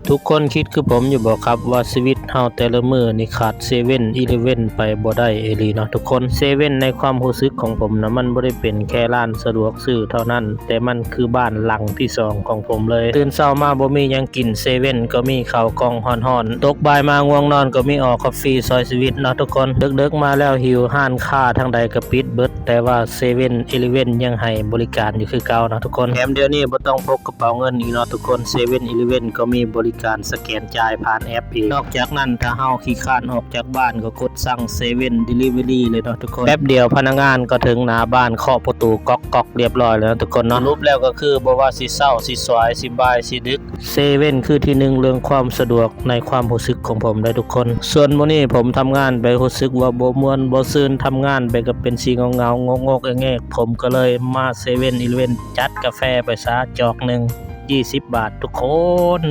ທຸກຄົນຄິດຄືຜົມຢູ່ບໍ່ຄັບວ່າຊີວິດເຮົາແຕ່ລະມື້ນີ້ຂາດເຊເວັນອີເລເວັນໄປບໍ່ໄດ້ອີ່ຫຼີເນາະທຸກຄົນ. ເຊເວັນໃນຄວາມຮູ້ສຶກຂອງຜົມນະ ມັນບໍ່ໄດ້ເປັນແຄ່ຮ້ານສະດວກຊື້ເທົ່ານັ້ນ, ແຕ່ມັນຄືບ້ານຫຼັງທີສອງຂອງຜົມເລີຍ. ຕື່ນເຊົ້າມາບໍ່ມີຫຍັງກິນ ເຊເວັນກໍມີເຂົ້າກ່ອງຮ້ອນໆ, ຕົກບ່າຍມາງ່ວງນອນກໍມີອໍຄອບຟີຊ່ອຍຊີວິດເນາະທຸກຄົນ. ເດິກໆມາແລ້ວຫິວ ຮ້ານຄ້າທາງໃດກໍປິດເບິດ, ແຕ່ວ່າເຊເວັນອີເລເວັນຍັງໃຫ້ບໍລິການຢູ່ຄືເກົ່າເນາະທຸກຄົນ. ແຖມດຽວນີ້ບໍ່ຕ້ອງພົກ ເປົາເງິນອີກເນາະທຸກຄົນ, ເຊເວັນອີເລເວັນກໍມີບໍລິການສະແກນຈ່າຍຜ່ານແອັບອີກ. ນອກຈາກນັ້ນ ຖ້າເຮົາຂີ້ຄ້ານອອກຈາກບ້ານກໍກົດສັ່ງເຊເວັນດີລີເວີຣີເລີຍເນາະທຸກຄົນ. ແປັບດຽວພະນັກງານກໍເຖິງໜ້າບ້ານ ເຄາະປະຕູກອກໆລຽບຮ້ອຍແລ້ວເນາະທຸກຄົນເນາະ. ສະຫຼຸບແລ້ວກໍຄືບໍ່ວ່າຊິເຊົ້າ ຊິສວາຍ ຊິບ່າຍ ຊິດຶກ ເຊເວັນຄືທີໜຶ່ງເລື່ອງຄວາມສະດວກໃນຄວາມຮູ້ສຶກຂອງຜົມເດ້ທຸກຄົນ. ສ່ວນມື້ນີ້ຜົມທຳງານໄປຮູ້ສຶກວ່າບໍ່ມ່ວນບໍ່ຊື່ນ, ທຳງານໄປກໍເປັນຊິເຫງົາໆ ງົກໆແງກໆ, ຜົມກໍເລີຍມາເຊເວັນອີເລເວັນ ຈັດກາແຟໄປຊະຈອກໜຶ່ງ ຍີ່ສິບບາດທຸກຄົນ.